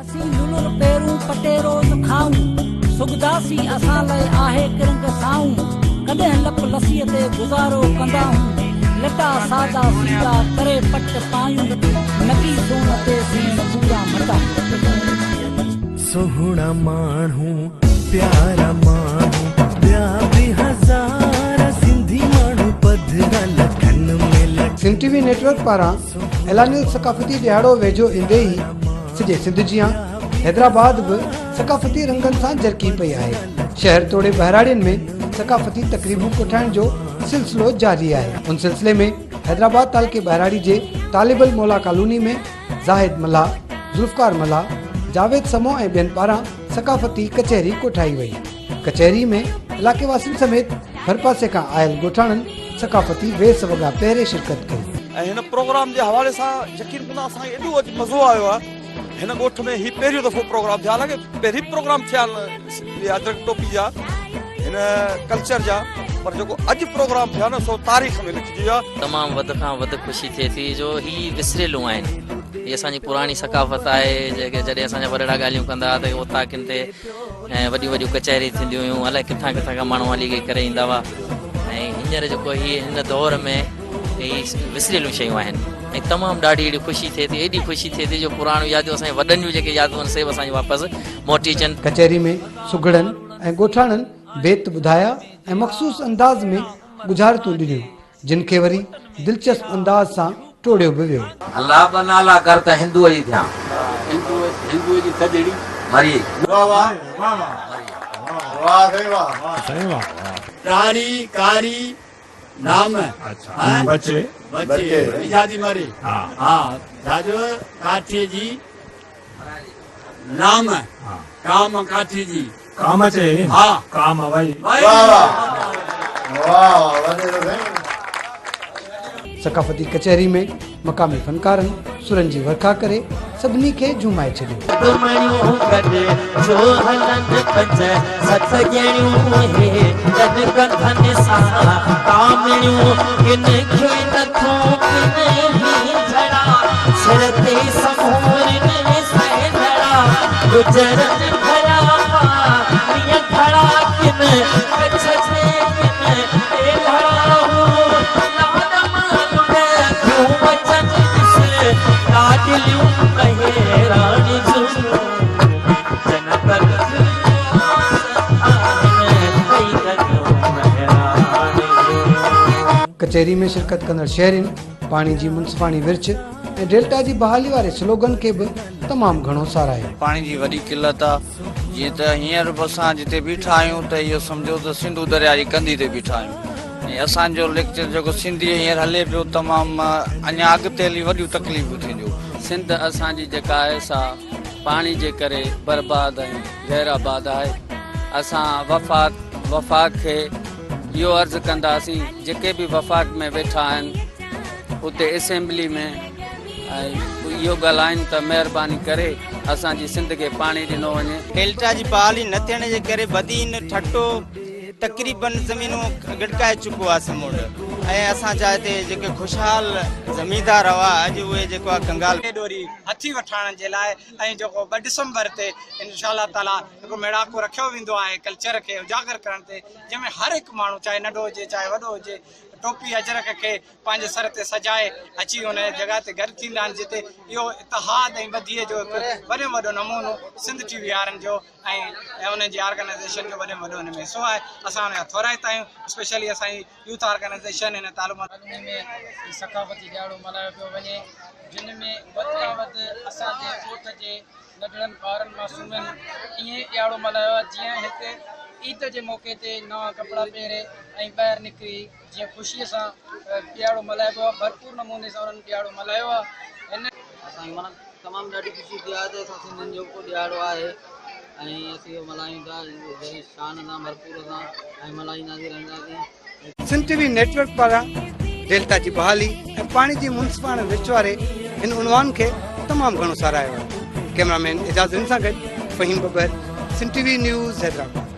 اسين لولر پيرون پٽي روز کائون، سڳداسي اسان لئه آهي ڪرنگ سائون، ڪڏهن لپ لسيء تي گذارو ڪنداهون، لٽا سادا سيدا ڪري پٽ پايون، نڪي سون تي سين پورا مٽا. سهڻا ماڻهو پيارا ماڻهو ٻيا به هزار سنڌي ماڻهو پڌرا لکن ۾ لک. سنڌ ٽي وي نيٽ ورڪ پاران اعلانيل ثقافتي ڏهاڙو ويجهو ايندي ئي سڄي سنڌ جيان حيدرآباد به ثقافتي رنگن سان جرڪي پئي آهي. شهر توڙي ٻهراڙين ۾ ثقافتي تقريبون ڪوٺائڻ جو سلسلو جاري آهي. ان سلسلي ۾ حيدرآباد تعلقي ٻهراڙي جي طالب الموليٰ ڪالوني ۾ زاهد ملاح، ذوالفقار ملاح، جاويد سمو ۽ ٻين پاران ثقافتي ڪچهري ڪوٺائي وئي. ڪچهري ۾ علائقي واسين سميت ڀرپاسي کان آيل ڳوٺاڻن ثقافتي ويس وڳا پهري شرڪت ڪئي. ۽ هن پروگرام جي حوالي سان يقين ڪندا اسان کي ايڏو اڄ مزو آيو آهي هن ڳوٺ ۾ هي پهريون دفعو پروگرام ٿيا حالانڪه پهرين پروگرام ٿيا آهن اجرڪ ٽوپي جا هن ڪلچر جا پر جيڪو اڄ پروگرام ٿيا نه سو تاريخ ۾ لکجي ويا. تمام وڌ کان وڌ خوشي ٿئي ٿي جو هي وسريلون آهن هي اسان جي پراڻي ثقافت آهي جيڪي جڏهن اسان جا وڏڙا ڳالهيون ڪندا هئا ته اوطاقن تي ۽ وڏيون وڏيون ڪچهريون ٿينديون هيون الائي ڪٿان ڪٿان کان ماڻهو هلي ڪري ايندا هئا ۽ هينئر جيڪو هي هن دور ۾ هي وسريلون شيون آهن ۽ تمام ڏاڍي اهڙي خوشي ٿئي ٿي ايڏي خوشي ٿئي ٿي جو پراڻيون ياديون اسان جي وڏن جون جيڪي يادون آهن سي به اسان جون واپس موٽي اچن. ڪچهري ۾ سگهڙن ۽ ڳوٺاڻن بيت ٻڌايا ۽ مخصوص انداز ۾ ڳجهارتون ڏنيون. جن کي وري دلچسپ انداز سان ٽوڙيو به ويو. الله ٻه نالا ڪر ته هندوء جي ٿيان. هندوء جي ٿڌڙي. مري. واه واه واه سائين واه. سائين واه. ڪاري ڪاري نام اڇا بچي بچي وجهادي مري ها ڇا جو ڪاٺي جي نام ڪام ڪاٺي جي. ڪام چئي ها ڪام وئي. واه واه واه واه وڏي ٿو سائين. ثقافتي ڪچهري ۾ مقامي فنڪارن سرن جي ورکا ڪري سڀني کي جهومائي ڇڏيو. مڻيون گڏ ڇو هلن پنج ست ڄڻيون هي جن ڪنڌن سان ڪامڻيون ڪن کي نٿو ڪن وينجهڙا سر تي سمورين سهنڙا گجرن ڀريا پاڻيء گهڙا ڪن ڪڇ جي ڪن ٽيلهڙا هو لاڏ مان لڏ ٿيون اچن ڏس لاڏليون مهراڻ جون جن تک آهن ڪئي ڪنيون مهراڻ جون. ڪچهري ۾ شرڪت ڪندڙ شهرين پاڻي جي منصفاڻي ورڇ ۽ ڊيلٽا جي بحالي واري سلوگن کي به تمام گهڻو ساراهيو. پاڻي جي وڏي قلت آ جيئن ته هينئر به اسان جتي بيٺا آهيون ته اهو سمجهو ته سنڌو درياء جي ڪنڌي تي بيٺا آهيون ۽ اسان جو ليڪچر جيڪو سنڌي هينئر هلي پيو تمام اڃا اڳتي هلي وڏيون تڪليفون ٿينديون. سنڌ اسان جي جيڪا آهي سا پاڻي جي ڪري برباد ۽ غير آباد آهي. اسان وفاق وفاق کي اهو عرض ڪنداسين جيڪي به وفاق ۾ ويٺا آهن اتي اسيمبلي ۾ ۽ اهو ڳالهائين ته مهرباني ڪري اسان جي سنڌ کي پاڻي ڏنو وڃي. ڊيلٽا جي بحالي نه ٿيڻ جي ڪري بدين ٺٽو تقريبن زمينون ڳڙڪائي چڪو آهي سمنڊ ۽ اسان جا هتي جيڪي خوشحال زميندار هئا اڄ اهي جيڪو آهي ڪنگال. ڏوري هٿي وٺائڻ جي لاء ۽ جيڪو 2 ڊسمبر تي انشاء الله تعالي هڪڙو ميڙاڪو رکيو ويندو آهي ڪلچر کي اجاگر ڪرڻ تي جنهن ۾ هر هڪ ماڻهو چاهي ننڍو هجي چاهي وڏو هجي ٽوپي اجرڪ کي پنهنجي سر تي سجائي اچي ان جڳهه تي گڏ ٿيندا آهن جتي اهو اتحاد ۽ ٻڌيء جو هڪ وڏي ۾ وڏو نمونو سنڌ ٽي وي وارن جو ۽ انهن جي آرگنائيزيشن جو وڏي ۾ وڏو ان ۾ حصو آهي اسان ان جا ٿورائتا آهيون اسپيشلي اسان جي يوٿ آرگنائيزيشن هن تعلق ڪالوني ۾ هي ثقافتي ڏهاڙو ملهايو پيو وڃي جن ۾ وڌ کان وڌ اسان جي ڳوٺ جي ننڍڙن ٻارن معصومن ائين ڏهاڙو ملهايو آهي جيئن هڪ عيد جي موقعي تي نوان ڪپڙا پهري ۽ ٻاهر نڪري جيئن خوشيء سان ڏهاڙو ملهائبو آهي ڀرپور نموني سان انهن ڏهاڙو ملهايو آهي هن اسان کي معنيٰ تمام ڏاڍي خوشي ٿي آهي ته اسان سنڌين جو ڪو ڏهاڙو آهي ۽ اسين اهو ملهايون ٿا ذري شان سان ڀرپور سان ۽ ملهائينداسين رهنداسين. سنڌ ٽي وي نيٽ ورڪ پاران ڊيلٽا جي بحالي ۽ پاڻي جي منصفاڻي ورڇ واري هن عنوان کي تمام گهڻو ساراهيو آهي. ڪئميرا مين اعجاز رند سان گڏ Faheem Babbar, Sindh T V news, Hyderabad.